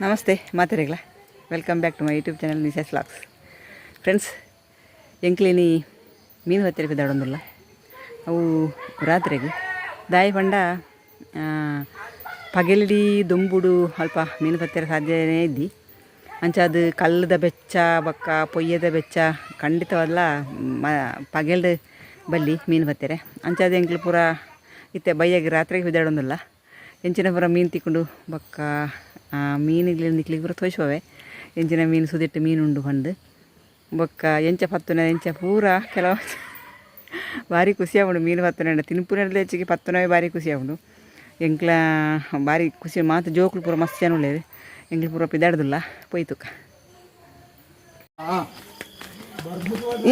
Namaste ಮಾತೆರೆಗ್ಲ. Welcome back to my YouTube channel Nisha's vlogs. Friends, ಎಂಕ್ಲೇನಿ ಮೀನು ಹತ್ತಿರ ಬಿದ್ದಾಡೊಂದಿಲ್ಲ ಅವು ರಾತ್ರೆಗ್ ದಾಯಿ ಪಂಡ ಪಗೆಲಿಡಿ ದೊಂಬುಡು ಅಲ್ಪ ಮೀನು ಪತ್ತೆರ ಸಾಧ್ಯನೇ ಇದ್ದಿ. ಅಂಚಾದ್ ಕಲ್ಲುದ ಬೆಚ್ಚ ಬೊಕ್ಕ ಪೊಯ್ಯದ ಬೆಚ್ಚ ಖಂಡಿತವಾದ್ಲ ಮ ಪಗೆಲ್ಡ್ ಬಲ್ಲಿ ಮೀನು ಪತ್ತೆರೆ. ಅಂಚಾದ್ ಎಂಕ್ಲು ಪೂರ ಇತ್ತೆ ಬಯ್ಯಗ್ ರಾತ್ರೆಗ್ ಪಿದಾಡೊಂದುಲ್ಲ. ಎಂಚಿನ ಪೂರ ಮೀನು ತಿಕ್ಕುಂಡು ಬೊಕ್ಕ ಮೀನುಗ್ಲೆನ್ ನಿಕ್ಲೆಗ್ ಪೂರ ತೋಜ್ಪಾವೆ, ಎಂಚಿನ ಮೀನು, ಸುದೆಟ್ ಮೀನು ಉಂಡು ಪಂದ್, ಬೊಕ್ಕ ಎಂಚ ಪತ್ತುನ ಎಂಚ ಪೂರ. ಕೆಲವು ಭಾರಿ ಖುಷಿ ಆಪುಂಡು ಮೀನು ಪತ್ತುನ. ತಿನ್ಪುನರ್ದ್ ಹೆಚ್ಚಿಗೆ ಪತ್ತುನವೇ ಭಾರಿ ಖುಷಿ ಆಪುಂಡು. ಎಂಕ್ಲ ಭಾರಿ ಖುಷಿ. ಮಾತ ಜೋಕುಲು ಪೂರ ಮಸ್ತ್ ಜನ ಉಲ್ಲೆರ್. ಎಂಕ್ಲು ಪೂರ ಪಿದಾಡ್ದುಲ್ಲ. ಪೋಯ್ತುಕ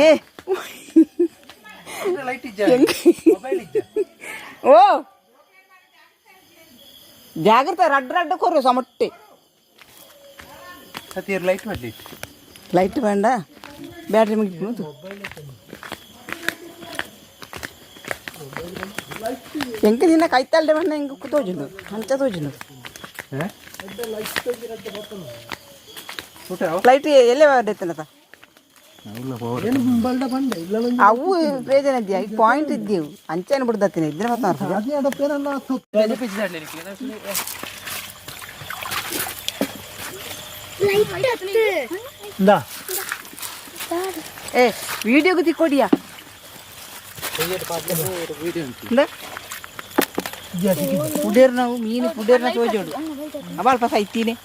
ಏ. Light ಇಜ್ಜ, mobile ಇಜ್ಜ. ಓ ಜಾಗ್ರತೆ, ರಡ್ಡ್ ರಡ್ಡ್ ಕೊರು ಸಮಟ್ಟೆ. ಸತಿಯರ್ ಲೈಟ್ ಮಾಡ್ಲಿ. ಲೈಟ್ ಬೇಡ, ಬ್ಯಾಟ್ರಿ ಮುಗಿತು. ಎಂಕ್ ನಿನ್ನ ಕೈತಾಲ್ಡೆ ಬಣ್ಣ ಎಂಕ್ ತೋಜುಂಡು, ಅಂಚ ತೋಜುಂಡು. ಲೈಟ್ ಎಲ್ಲೇ ಬರ್ತೇನತ? ಅವು ಪ್ರಯೋಜನ ಇದ್ಯಾ? ಈ ಪಾಯಿಂಟ್ ಇದ್ದೇವು ಅಂಚನೆ ಬಿಡ್ದತ್ತಿನ ಇದ್ರೆ ಮತ್ತೆ. ಏ, ವಿಡಿಯೋಗೆ ತಿಕ್ಕೊಡಿಯಾ? ಪುಡೇರ್ ನಾವು ಮೀನು ಪುಡೇರ್ನ ತೋಜೋಡು ಅಲ್ಪ ಸೈತೀನಿ.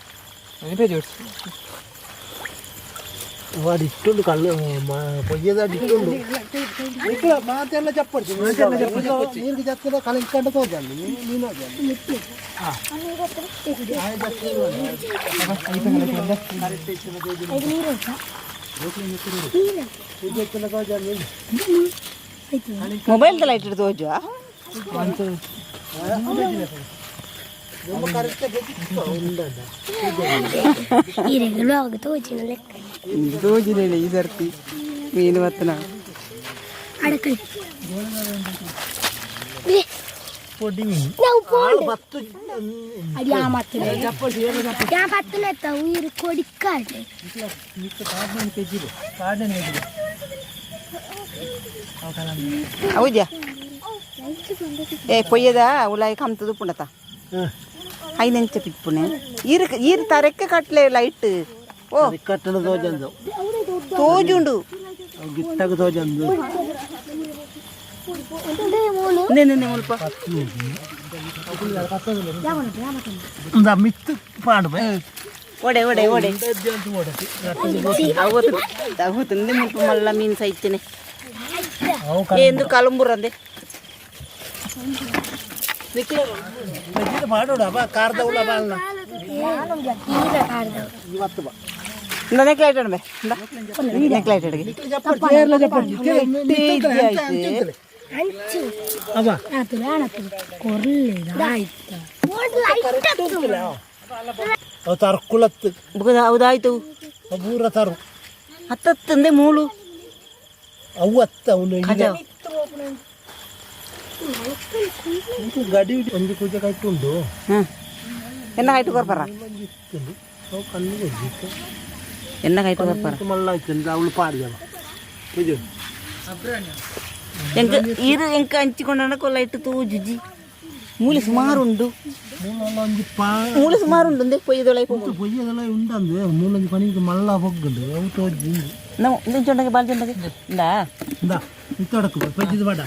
వాడు ఇట్టుండు కళ్ళు పొయ్యేదాడు ఇట్టుండు. ఇక్కడ మాతెల్ల చెప్పొచ్చు, నీకు చెప్తుందా? కళ ఇక్కడ తోచండి, నేను ಮೊಬೈಲ್ ಲೈಟ್ ತೋಜುವ. ತೋಜಿನ ಲೆಕ್ಕ. ತೋಜಿನ ಈ ಸರ್ತಿ ಮೀನು ಬತ್ತನ. ಅಡಕಲ್. పొడి బత్తు. ಅಡಿ ಆ ಮತ್ತೆ ಯಾ ಪತ್ತನೆತ್ತ ಉಯಿರು ಕೊಡಿಕ್ಕಾಟೆ. ಹೌದ್ಯಾ? ಏ, ಪೊಯ್ಯದ ಉಲಾಯಿ ಕಮ್ತದು ಪುಂಡತ ಐನೆಂಚ ಪಿಪ್ಪುನೆ. ಈರು ಈರು ತರೆಕ್ಕೆ ಕಟ್ಲೆ ಲೈಟ್ ಓ. కట్టన తోచందు. ತೋಜುಂಡು. గిట్టకు తోచందు. ನಿನ್ನೆ ಮುಲ್ಪ. మిత్తు పాడు. ಓಡೆ ಓಡೆ ಓಡೆ ಅವತ್ತು ಮುಲ್ಪ ಮಲ್ಲ ಮೀನು ಸೈತೇನೆ ಎಂದು ಕಲಂಬುರಂದೆ. పాడు కార్దవుల. ಇಂದ ನೆಕ್ಲೈಟ್ ಅಡ್ಬೆ, ಇಂದ ನೆಕ್ಲೈಟ್ ಅಡಿಗೆ. ಅಂಚು ಆತು ಆಣತು ಕೊರ್ಲೆ ಆಯ್ತು. ತರ್ಕುಳತ್ತು. ಹೌದಾಯ್ತು. ಪೂರ ತರು. ಹತ್ತತ್ತಂದೆ ಮೂಳು. ಅವು ಅತ್ತ ಅವನು ಗಡಿ ಒಂಜಿ ಪೂಜೆ ಕಟ್ಟುಂಡು. ಹಾಂ, ಎನ್ನ ಹೈಟ್ ಕೊರ್ಪರ? ಅವು ಕಣ್ಣು ಗೊಜ್ಜಿತ್ತು. ಎನ್ನ ಹೈಟ್ ಕೊರ್ಪರ? ಮಲ್ಲ ಆಯ್ತು, ಅವಳು ಪಾಡಿಯವ ಪೂಜೆ. ಎಂಕ್ ಈರು ಎಂಕ್ ಹಂಚಿಕೊಂಡ ಲೈಟ್ ತೋಜುಜಿ. ಮೂಲೆ ಸುಮಾರು ಉಂಡು. ಒಂಜಿ ಪಾ. ಮೂಲೆ ಸುಮಾರು ಉಂಡು ಅಂದೆ ಪೊಯ್ಯದೊಳಗೆ. ಪೊಯ್ಯದೆಲ್ಲ ಉಂಡಂದು ಮೂಲೊಂಜಿ ಪನಿಗೆ ಮಲ್ಲ ಬೊಗ್ಗುಂಡು, ಅವು ತೋಜಿ. ನಾವು ಇಂಚೊಂಡಗೆ ಬಾಲ್ ಚೊಂಡಗೆ ಇಂದಾ. ಇಂದ ಇತ್ತೊಡಕು ಪಜ್ಜಿದ ಬಾಡ.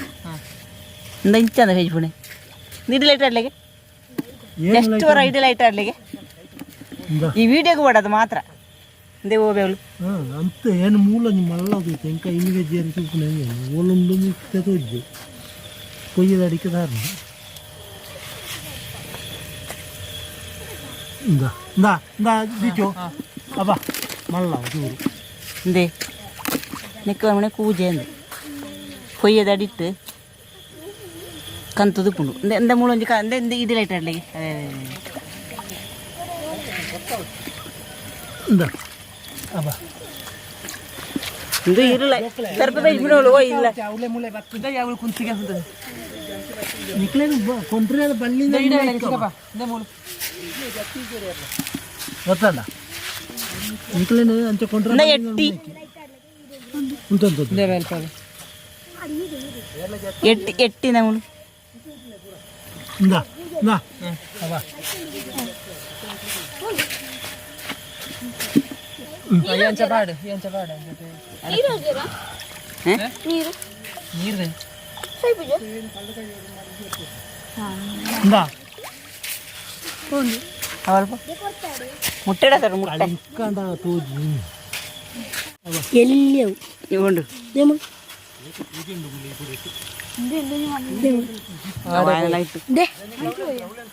ಇಂದ ಇಂಚಂದ ಪೇಜ್ ಪುಣೆ ನೀರು ಲೈಟ್ ಆಡ್ಲಿಗೆ ಎಷ್ಟು ವರ ಐದು ಲೈಟ್ ಆಡ್ಲಿಗೆ. ಇಂದ. ಈ ವಿಡಿಯೋಗೆ ಅದು ಮಾತ್ರ ಇಂದೇ ಹೋಗ್ಬೇವಳು. ಹಾಂ, ಅಂತ ಏನು ಮೂಲೊಂಜಿ ಮಲ್ಲ ಹೋಗಿತ್ತು. ಎಂಕ ಇನ್ನಿಗೆ ಜೇರಿ ತೂಪುನ ಓಲುಂಡು ಮಿತ್ತೆ ತೋಜು ಪೊಯ್ಯದ ಅಡಿಕೆ ದಾರ. ಇಂದ ಇಂದ ಇಂದ ದಿಚು ಅಬ್ಬ ಮಲ್ಲ ಚೂರು. ಇಂದೇ ನೆಕ್ಕ ಮನೆ ಕೂಜೆ ಅಂದೆ ಕೊಯ್ಯದ ಅಡಿಟ್ಟು ಕಂತುದು ಪುಂಡು. ಇಂದ ಇಂದ ಮೂಲೊಂಜಿ ಕ ಇಂದ ಇಂದ ಇದು ಲೈಟ್ ಆಡ್ಲಿಗೆ. ಅದೇ. ಇಂದ ಅಬ್ಬ. ಇಂದು ಇರಲ್ಲ ಸರ್ಪ ಪೇಜ್ ಓ ಇಲ್ಲ. ನಿಕ್ಲೇನು ಕೊಂಡ್ರೆ ಬಳ್ಳಿ. ಗೊತ್ತಲ್ಲ ನಿಕ್ಲೇನೆ ಅಂಚೆ ಕೊಂಡ್ರೆ ಎಟ್ಟಿ ಉಂಟು ಎಟ್ಟಿ ಎಟ್ಟಿ ನಾವು ಇಂದ ಇಂದ ಅವ ಇಂದ ಅವಲ್ಪ ಮುಟ್ಟೆ ಸರ್ ಮುಟ್ಟೆ ಕಂಡ ತೋಜಿ ಎಲ್ಲಿಯವು ಇವುಂಡು ಲೈಟ್ they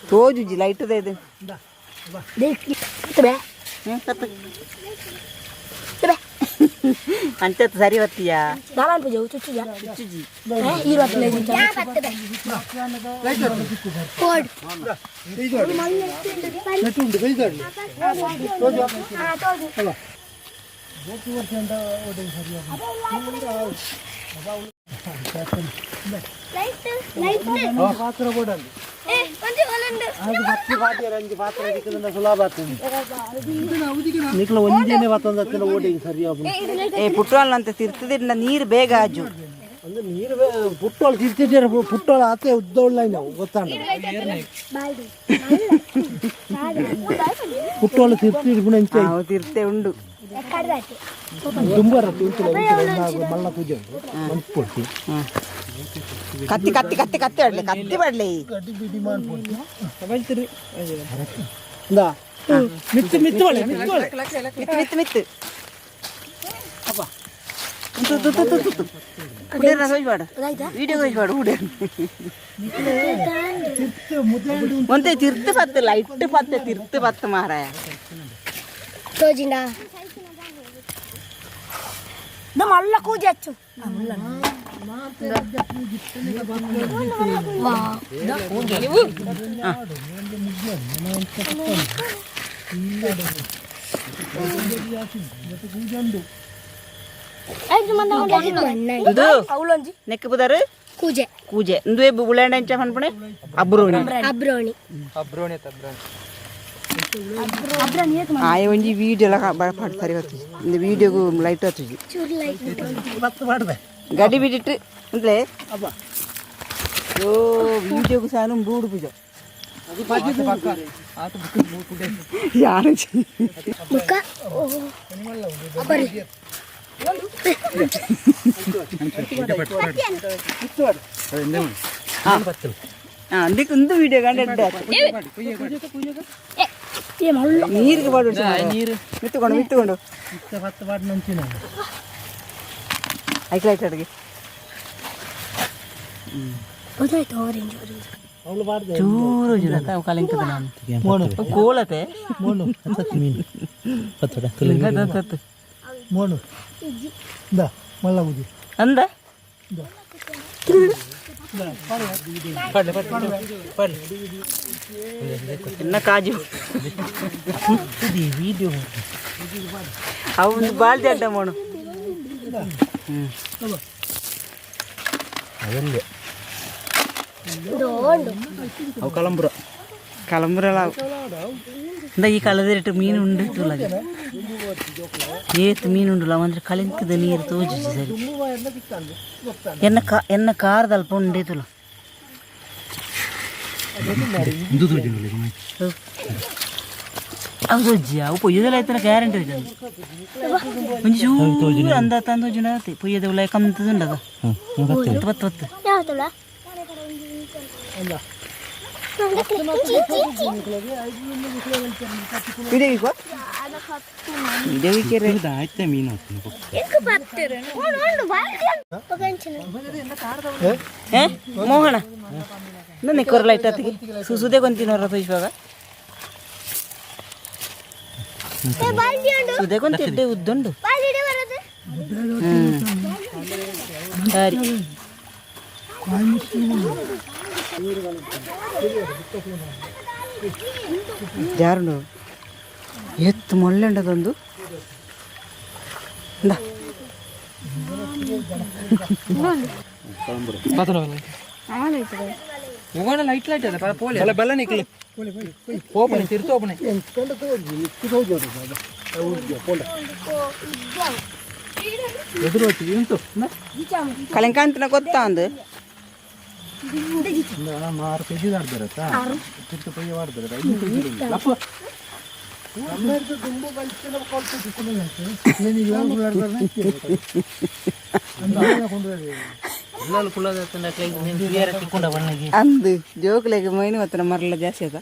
ತೋಜುಜಿ light ಇದು they ಬೇ ಸತ್ತು ಬೇ ಅಂಚತ್ತು ಸರಿ ಬತ್ತೀಯಾ ದಾಲಾನ್ ಪೂಜೆ ಚುಚ್ಚುಜ ಇರುವತ್ತು ಕೋಡ್ ನೆಟ್ಟುಂಡು ಕೈದಾಡಿ ಅಲ್ಲ ಪಾತ್ರ ಕೊಡಲ್ಲಿ ಅದು ಪತ್ತಿ ಪಾತ್ರ ಅಂಜಿ ಪಾತ್ರ ದಿಕ್ಕದಿಂದ ಸುಲಭ ಆಗ್ತದೆ ನಿಕ್ಲ ಒಂದೇನೆ ಪಾತ್ರ ಓಡಿ ಸರಿ ಏ ಪುಟ್ಟೋಲ್ ಅಂತ ತಿರ್ತದಿಲ್ಲ ನೀರು ಬೇಗ ಆಜು ಅಂದ್ರೆ ನೀರು ಪುಟ್ಟೋಳು ತಿರ್ತಿದ್ದೀರ ಪುಟ್ಟೋಳು ಆತೆ ಉದ್ದೋಳ್ಳ ನಾವು ಗೊತ್ತಾಂಡ ಪುಟ್ಟೋಳು ತಿರ್ತಿರ್ಪುಣ ಇಂಚೆ ಅವು ತಿರ್ತೆ ಉಂಡು ದುಂಬರ ಉಂಟು ಮಲ್ಲ ಪೂಜೆ ಉಂಟು ಮನ್ಪೊಡ್ತಿ ಕತ್ತಿ ಕತ್ತಿ ಕತ್ತಿ ಕತ್ತಿ ಬಡ್ಲಿ ಕತ್ತಿ ಬಡ್ಲಿ ಇಂದಾ ಮಿತ್ತು ಮಿತ್ತು ಒಳ್ಳೆ ಮಿತ್ತು ಒಳ್ಳೆ ಮಿತ್ತು ಮಿತ್ತು ಮಿತ್ತು ತು ತು ತು ತು ತು ಉಡೇನ ಸೋಜ್ ವಿಡಿಯೋ ಸೋಜ್ ಬಾಡು ಉಡೇನ ಒಂತೆ ತಿರ್ತು ಪತ್ತು ಲೈಟ್ ಪತ್ತೆ ತಿರ್ತು ಪತ್ತು ಮಾರಾಯ ತೋಜಿಂಡ ಮಲ್ಲ ಕೂಜೆ ಹಚ್ಚು ಇದು ನೆಕ್ ಬುದಾರು ಕೂಜೆ ಕೂಜೆ ಇಂದುವೆ ಬುಳಂಡ ಅಂಚ ಪನ್ಪಣೆ ಅಬ್ರೋಣಿ ಅಬ್ರೋಣಿ ಆಯ ಒಂಜಿ ವೀಡಿಯೋ ಎಲ್ಲ ಪಾಡ್ ಸರಿ ಬರ್ತದೆ ಇಂದು ವೀಡಿಯೋಗು ಲೈಟ್ ಹತ್ತುಜಿ ಚೂರು ಲೈಟ್ ಪತ್ತು ಮಾಡ್ದೆ ಗಡಿ ಬಿಡಿಟ್ಟು ಅಂದ್ರೆ ಓ ವೀಡಿಯೋಗು ಸಾನು ಬೂಡು ಪೂಜೆ ಯಾರು ಮುಖ ಬರಿ అందుకు ಇಂದು ವಿಡಿಯೋ ಕಂಡು ಏ ಮಲ್ಲ ನೀರಿಗೆ ಬಾಡು ನೀರು ಮಿತ್ತುಕೊಂಡು ಮಿತ್ತುಕೊಂಡು ಪತ್ತು ಪಾಡ್ ನಂಚಿನ ಐಕ್ ಲೈಟ್ ಅಡುಗೆ ಗೊತ್ತಾಯ್ತು ಆರೆಂಜ್ ಆರೆಂಜ್ ಅವಳು ಪಾಡ್ದೆ ಚೂರು ಮೋನು ಕೋಲತೆ ಮೋನು ಹತ್ತತ್ತು ಮೀನು ಪತ್ತಡ ಮೋನು ಇಂದ ಮಲ್ಲ ಪೂಜೆ ಅಂದ ಎನ್ನ ಕಾಜು ವಿಡಿಯೋ ಅವು ಒಂದು ಬಾಲ್ದಿ ಅಡ್ಡ ಮೋಣು ದೋಂಡು ಕಲಂಬುರಲ ಇಂದ ಈ ಕಲದಿರಟ್ಟು ಮೀನು ಉಂಡು ತುಲಗ ಏತ್ ಮೀನು ಉಂಡುಲ ಅಂದ್ರೆ ಕಲಿಂಕದ ನೀರು ತೋಜಿ ಸರಿ ಎನ್ನ ಕಾ ಎನ್ನ ಕಾರದ ಅಲ್ಪ ಉಂಡೆ ತುಲ ಅವು ಸೊಜ್ಜಿ ಅವು ಪೊಯ್ಯದಲ್ಲ ಆಯ್ತನ ಗ್ಯಾರಂಟಿ ಹೋಯ್ತದೆ ಒಂಜಿ ಚೂರು ಅಂದ ತಂದು ಜುನ ಪೊಯ್ಯದ ಉಲ್ಲ ಕಮ್ತದುಂಡದ ಪತ್ತು ಪತ್ತು ಪತ್ತು ಯಾವ್ದಲ್ಲ ವಿಡಿಯೋ ವಿಡಿಯೋ ಏ ಮೋಹನ ನನ್ನ ಕೊರಲ ಇಟ್ಟತ್ತಿಗೆ ಸುಸುದೆ ಕೊಂತಿನವರ ತೋಯಿಸುವಾಗ ಸುದೆ ಕೊಂತಿದ್ದೆ ಉದ್ದುಂಡು ಸರಿ ಜಾರುಂಡು ಎತ್ತು ಮೊಳ್ಳೆಂಡದೊಂದು ಇಂದ ಬಲ್ಲ ನಿಕ್ಲು ಓಪನೆ ತಿರ್ತು ಓಪನೆ. ಎಂತ್ಕಂಡ ತೋಜಿ ಇಕ್ಕು ತೋಜೋಡು ಪೋಂಡ. ಎದುರು ಹೋಗ್ತೀವಿ ಇಂತು. ಕಲೆಂಕಾಂತನ ಗೊತ್ತಾ ಒಂದು. ಮಾರು ಕೆಜಿ ಆಡ್ತಾರತ್ತಾ ತಿರ್ತು ಪಯ್ಯ ಆಡ್ತಾರೆ ಅಪ್ಪ. ದುಂಬು ಬಲ್ಚಿನ ಕೊಳ್ತು. ಎಲ್ಲರೂ ಕುಳ್ಳದ ತಿಕ್ಕೊಂಡ ಬಣ್ಣಗೆ. ಅಂದು ಜೋಕ್ಲೆಗ್ ಮೈನು ಮತ್ತನ ಮರಲ ಜಾಸ್ತಿ ಅದ.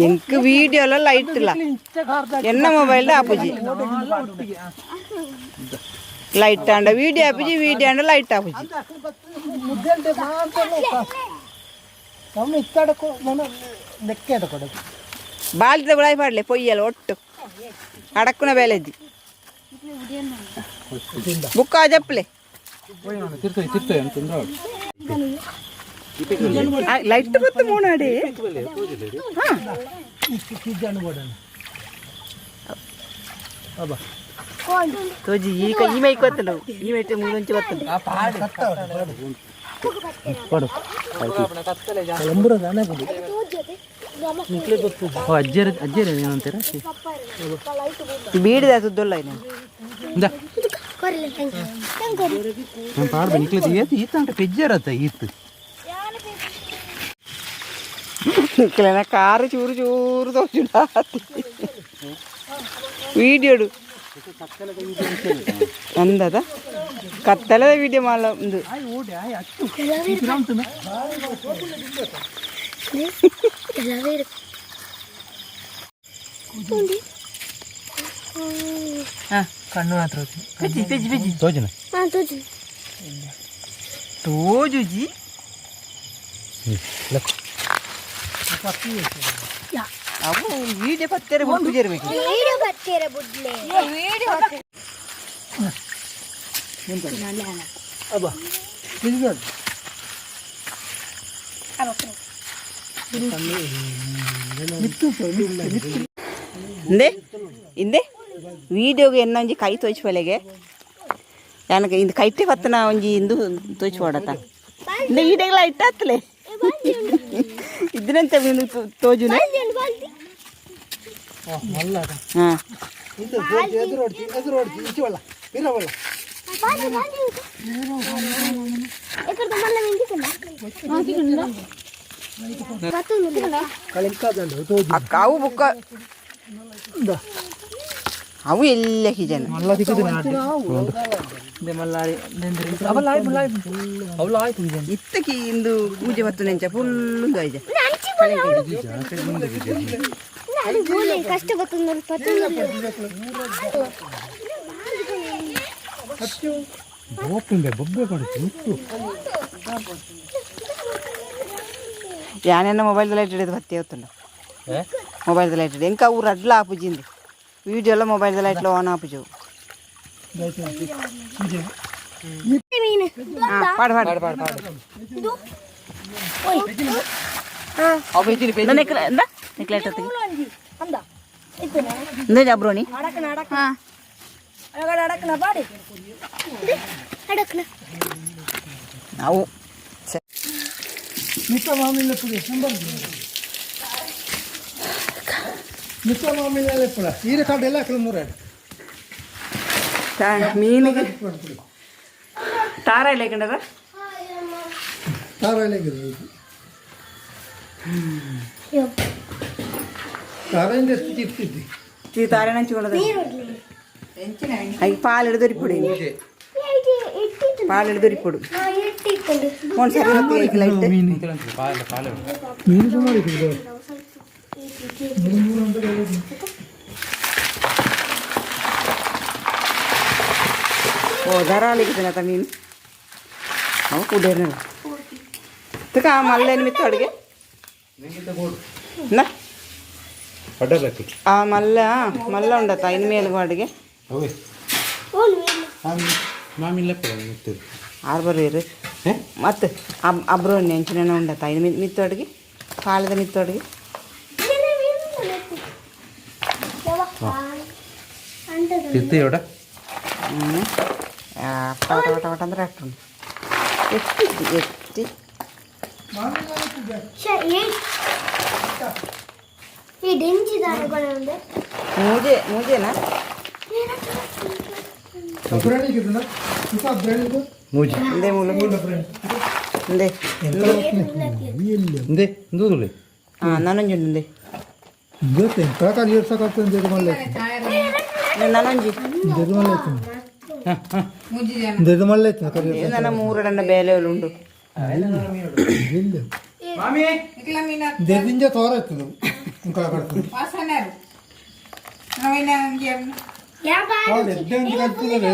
ಎಂಕ್ ವಿಡಿಯೋ ಎಲ್ಲ ಲೈಟ್ ಇಲ್ಲ. ಎನ್ನ ಮೊಬೈಲ್ ಆಪುಜಿ. ಲೈಟ್ ಆಂಡ ವಿಡಿಯೋ ಆಪುಜಿ, ವಿಡಿಯೋ ಆಂಡ ಲೈಟ್ ಆಪುಜಿ. ನಮ್ಮ ಇತ್ತಾಡಕ್ಕೂ ಮನ ಲೆಕ್ಕ ಕೊಡೋದು. ಬಾಲ್ಯದ ಉಳಾಯಿ ಪಾಡ್ಲೆ ಪೊಯ್ಯಲ್ಲ ಒಟ್ಟು ಅಡಕ್ಕುನ ಬೇಲೆದ್ದಿ ಬುಕ್ಕ ಜಪ್ಪಲೆ. ತಿರ್ತು ತಿರ್ತು ಅಂತಂದ್ರೆ. ಲೈಟ್ ಗೊತ್ತು ಮೂನಾಡಿ. ಕೊಡೋಣ ಅಬ್ಬಾ. ತೋಜಿ ಈ ಈ ಮೈಕ್ ಗೊತ್ತಲ್ಲ, ಈ ಮೈಟ್ ಮುಂಚೆ ಗೊತ್ತಲ್ಲ. ಕೊಡು. ಎಂಬುರ ನಾನೇ ಕೊಡು. ಓ ಅಜ್ಜರ ಅಜ್ಜರ ಏನಂತೀರ? ಬೀಡಿದ ಸುದ್ದೊಲ್ಲ. ಇಂದ. ನಾನು ಪಾಡ್ಬೆ ನಿಕ್ಲೆ ಏತ್ ಈತ ಪೆಜ್ಜರತ್ತ ಈತ್. ನಿಕ್ಲೆನ ಕಾರು ಚೂರು ಚೂರು ತೋಜುಡ ವೀಡಿಯೋಡು ಅಂದದ ಕತ್ತಲದ ವಿಡಿಯೋ ಮಾಲ ಒಂದು. ಕಣ್ಣು ಮಾತ್ರ ತೋಜನ. ತೋಜುಜಿ. ಅವು ವಿಡಿಯೋ ಪತ್ತೆರೆ ಬುಡ್ಡು. ವೀಡಿಯೋ ಬರ್ತೀರ ಬುಡ್ಲೆ. ಅಬ್ಬಾ ಇದು. ಇಂದೆ ಇಂದೆ ವೀಡಿಯೋಗೆ ಎನ್ನ ಒಂಜಿ ಕೈ ತೋಚ್ ಪಲೆಗೆ ಯಾನಕ ಇಂದು ಕೈಟೆ ಪತ್ತನ ಒಂಜಿ ಇಂದು ತೋಚ್ ಪೋಡತ. ಇಂದೆ ಈಡೆಗ್ಲ ಇಟ್ಟಾತ್ಲೆ ಇದನ್ನಂತ ತೋಜುನೆ. ಮಲ್ಲ. ಹಾಂ. ಇದು ಎದುರು ಹೊಡ್ತಿ, ಎದುರು ಹೊಡ್ತಿ, ಈಚೆ ಬಲ್ಲ ಪಿರ ಬಲ್ಲ. ఎక్కడ మళ్ళీ ఇంటికి ಕಳಿಕಾದಂಡು ತೋಜಿ. ಅಕ್ಕ ಅವು ಬುಕ್ಕ ಅವು ಎಲ್ಲ ಹಿಜನ. ಮಲ್ಲ ತಿಕ್ಕುದು ಅವಳ ಆಯ್ತು. ಇತ್ತಕಿ ಇಂದು ಪೂಜೆ ಹೊತ್ತು ನೆಂಚ ಫುಲ್ ಐಜ. ಕಷ್ಟ ಬರ್ತದೆ. ಬೋಪಿಂದ ಬೊಬ್ಬೆ ಪಡುತ್ತೆ ಮುತ್ತು. ಯಾನೆನ್ನ ಮೊಬೈಲ್ ಲೈಟ್ ಹಿಡಿದು ಬತ್ತಿ ಹೊತ್ತುಂಡು. ಮೊಬೈಲ್ ಲೈಟ್ ಹಿಡಿದು ಎಂಕ ಊರು ಅಡ್ಲ ಆಪುಜಿಂದು ವಿಡಿಯೋ ಎಲ್ಲ ಮೊಬೈಲ್ ಲೈಟ್ಲ ಆನ್ ಆಪುಜು. ಹಾಂ, ಪಾಡು ಪಾಡು ಪಾಡು. ನೆಕ್ಲೆಟ್ ಇಂದ ಜಬ್ರೋಣಿ. ಅಡಕ್ನ. ಅವು. ಮಿತ್ತ ಮಾಮಿಲ್ಲ ಪುಡಿ ನಂಬರ್ ಮಿತ್ತ ಮಾಮಿಲ್ಲ ಪುಡ ಈರೆ ಕಾರ್ಡ್ ಎಲ್ಲ ಹಾಕಲು ಮೂರ. ಮೀನಿಗೆ ತಾರ ಇಲ್ಲ ಕಂಡದ. ತಾರ ತಾರಿಂದ ಎಷ್ಟು ಚಿಪ್ತಿದ್ದಿ. ಈ ತಾರ ನಂಚಿಕೊಂಡದ ಅಯ್ಯ ಪಾಲು ಹಿಡಿದೊರಿಪುಡಿ, ಪಾಲು ಹಿಡಿದೊರಿಪುಡು. ಒಂದು ಸರಿ ಹೊತ್ತಿಗೆ ಲೈಟ್. ಮೀನು ಸುಮಾರು ಇದೆ. ಓ ಧಾರಾಳಿಗೆ ತಿನ್ನತ್ತ ಮೀನು ಅವು ಕುಡಿಯೋಣ ತುಕ ಮಲ್ಲೇನು ಮಿತ್ತು ಅಡುಗೆ ನಾ. ಆ ಮಲ್ಲ ಮಲ್ಲ ಉಂಡತ್ತ ಇನ್ ಮೇಲ್ಗು ಅಡುಗೆ. ಅವೇ ಮಾಮಿಲ್ಲ ಮಿತ್ತು. ಆರು ಬರೀರು ಮತ್ತು ಅಬ್ರೋ ನೆಂಚಿನ ಉಂಡತ್ತ ಇನ್ನು ಮಿತ್ತು ಅಡುಗೆ ಪಾಲದ ಮಿತ್ತು ಅಡುಗೆ. ತಿರ್ತು ಎವಡ. ಹ್ಞೂ. ಪಟ ಪಟ ಪಟ ಅಂದ್ರೆ ಅಟ್ಟುಂಡು. ಎತ್ತಿ ಎತ್ತಿ. ಈ ಡೆಂಜಿ ದಾರಗಳು. ಮೂಜೆ ಮೂಜೆನಾ? ಮೂಜಿ. ಇಂದೇ ಮೂಲು ಇಂದೇ. ಇಂದೆ ಇಂದೂದುಲೆ. ಹಾಂ, ನಾನೊಂಜಿ ಉಂಡು ಇಂದೇ. ನಾನೊಂಜಿ. ನನ್ನ ಮೂರಡನ್ನ ಬೇಲೆ ಉಂಡು. ದೆದಿಂಜ ತೋರ ಇತ್ತದು ఇంకా ಕಡ್ತದೆ. ಹೌದು, ಎಡ್ಡೆ ಒಂಜಿ ಕಲ್ತುದಲ್ಲ,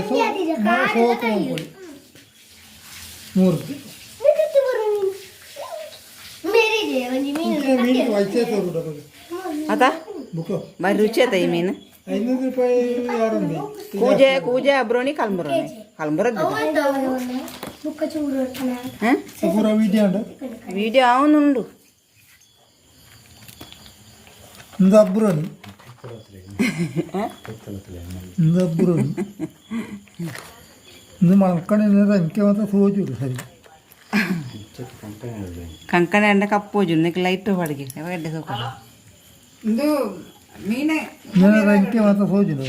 ಸೋತು ಮನ್ಪೊಲಿ. ಮೂರು ಮೀನು ವೈಸೆ ತೋರು. ಅತ. ಬುಕ್. ಬಾರಿ ರುಚಿ ಆತ ಈ ಮೀನು. 500 ರೂಪಾಯಿ ಯಾರುಂಡು? ಕೂಜೆ ಕೂಜೆ, ಅಬ್ರೋಣಿ, ಕಲ್ಮುರೋಣಿ ಕಲ್ಮುರದ್ದು. ಹಾಂ. ಪೂರ ವೀಡಿಯೋ ಉಂಡು. ವಿಡಿಯೋ ಅವನುಂಡು. ಇಂದು ಅಬ್ರೋನಿ, ಇಂದು ಅಬ್ರೋನಿ, ಇಂದು ಮಲ್ಕಣಿ ಅಂಕೆ ಮಾತ್ರ ಸೋಜುಡು ಸರಿ. ಕಂಕಣ ಎಂಡ ಕಪ್ಪೋಜು ನಿಕ್ ಲೈಟ್ ಬಾಡಿಗೆ ಎಡ್ಡೆ ಸೋಕ. ಅಂಕೆ ಮಾತ್ರ ಸೋಜುಡು.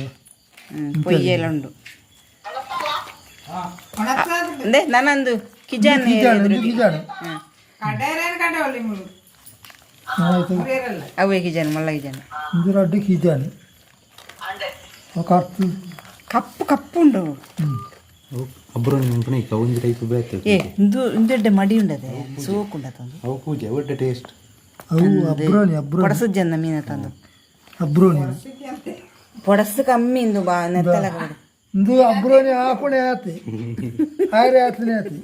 ಹ್ಞೂ, ಪೊಯ್ಯೆಲ್ಲ ಉಂಡು. ಅಂದೆ ನಾನಂದು ಕಿಜಾನ್. ಕಿಜಾಣು, ಇಂದು ಕಿಜಾಣು. ಹಾಂ. ಆಯ್ತು. ಅವೇ ಕಿಜಾನ್, ಮಲ್ಲ ಕಿಜಾನ್. ಇಂದು ರಡ್ಡು ಕಿಜಾಣು ಕರ್ತು. ಕಪ್ಪು ಕಪ್ಪು ಉಂಡು. ಅಬ್ರೋಣಿ ಮನ್ಪುನ ಇಕ್ಕ ಒಂಜಿ ಟೈಪ್ ಬೇತೆ. ಏ, ಇಂದು ಇಂದೆಡ್ಡೆ ಮಡಿ ಉಂಡದೆ, ಸೋಕು ಉಂಡತಂದು. ಅವು ಕೂಜೆ ಒಡ್ಡೆ ಟೇಸ್ಟ್. ಅವು ಅಬ್ರೋನಿ, ಅಬ್ರೋನಿ. ಪೊಡಸು ಜನ ಮೀನ ತಂದು. ಅಬ್ರೋನಿ. ಪೊಡಸು ಕಮ್ಮಿ ಇಂದು ಬಾ ನೆತ್ತಲ ಕೊಡು. ಇಂದು ಅಬ್ರೋನಿ ಆಪಣೆ ಆತಿ ಆರೆ ಆತನೆ ಆತಿ.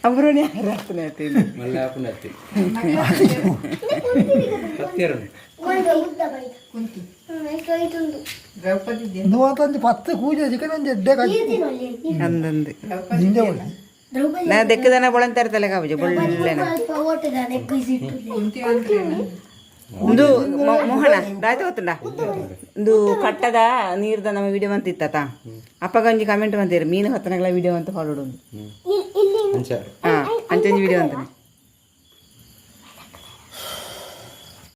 ಅಬ್ರೋಣಿ ಆರಾಧನೆ ಆಯ್ತು ಇದು. ಮಲ್ಲ ಆಪುನತ್ತಿ ಪತ್ತೆರಡು. ಇಂದು ಮಾತಂದು 10 ಕೂಜೆ ಚಿಕನ್ ಒಂಜಿ ಎಡ್ಡೆ ಕಜ್ಜಿ. ಅಂದಂದು. ದಿಂಜ ಒಳ್ಳೆ. ನಾ ದೆಕ್ಕದನ ಬೊಳಂತಾರೆ ತಲೆ ಕಾಬುಜೆ ಬೊಳ್ಳೆನ. ಇಂದು ಮೋಹನ ದಾಯ್ತ ಗೊತ್ತುಂಡ, ಇಂದು ಕಟ್ಟದ ನೀರ್ದ ನಮ್ಮ ವಿಡಿಯೋ ಅಂತ ಇತ್ತ ಅಪ್ಪಗ ಒಂಜಿ ಕಮೆಂಟ್ ಬಂದಿರು, ಮೀನು ಹೊತ್ತನಗಳ ವಿಡಿಯೋ ಅಂತ ಹೊರಡು. ಅಂಚ. ಹಾ, ಅಂಚೊಂಜಿ ವಿಡಿಯೋ ಅಂತಾನೆ.